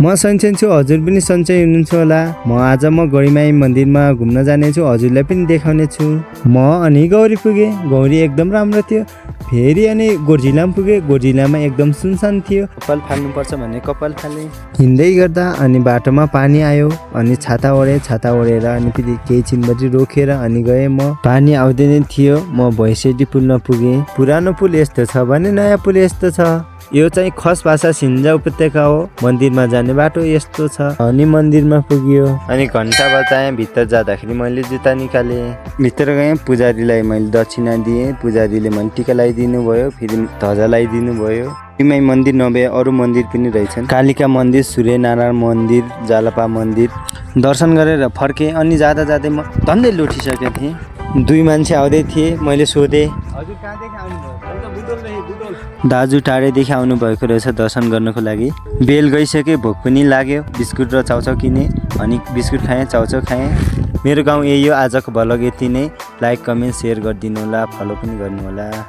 म सन्चै छु, हजुर पनि सन्चै हुनुहुन्छ होला। आज म गौरीमाई मन्दिरमा घुम्न जानेछु, हजुरलाई पनि देखाउने छु। म अनि गौरी पुगे, गौरी एकदम राम्रो थियो। फेरि अनि गोर्जिलामा पुगे, गोर्जिलामा एकदम सुनसान थियो। कपाल फाल्नुपर्छ भन्ने कपाल फाले। हिँड्दै गर्दा अनि बाटोमा पानी आयो, अनि छाता ओढेर अनि फेरि केही छिनबटी रोकेर अनि गएँ म। पानी आउँदै नै थियो, म भैँसेडी पुलमा पुगेँ। पुरानो पुल यस्तो छ भने नयाँ पुल यस्तो छ। यो चाहिँ खस भाषा सिन्जा उपत्यका हो। मन्दिरमा जाने बाटो यस्तो छ। अनि मन्दिरमा पुग्यो, अनि घन्टा बजाएँ। भित्र जाँदाखेरि मैले जुत्ता निकालेँ, भित्र गएँ। पुजारीलाई मैले दक्षिणा दिएँ, पुजारीले मैले टिका लगाइदिनु भयो, फेरि ध्वजा लगाइदिनु भयो। गौरीमाई मन्दिर नभए अरू मन्दिर पनि रहेछन्। कालिका मन्दिर, सूर्यनारायण मन्दिर, जालपा मन्दिर दर्शन गरेर फर्केँ। अनि जाँदा जाँदै म धन्दै लुटिसकेको थिएँ। दुई मान्छे आउँदै थिए, मैले सोधेँ हजुर कहाँदेखि आउनुभयो? दाजु टाढैदेखि आउनु भएको रहेछ दर्शन गर्नको लागि। बेल गइसके, भोक पनि लाग्यो, बिस्कुट र चाउचाउ किनेँ, अनि बिस्कुट खाएँ, चाउचाउ खाएँ। मेरो गाउँ यही हो। आजको भ्लग यति नै। लाइक कमेन्ट सेयर गरिदिनु होला, फलो पनि गर्नु होला।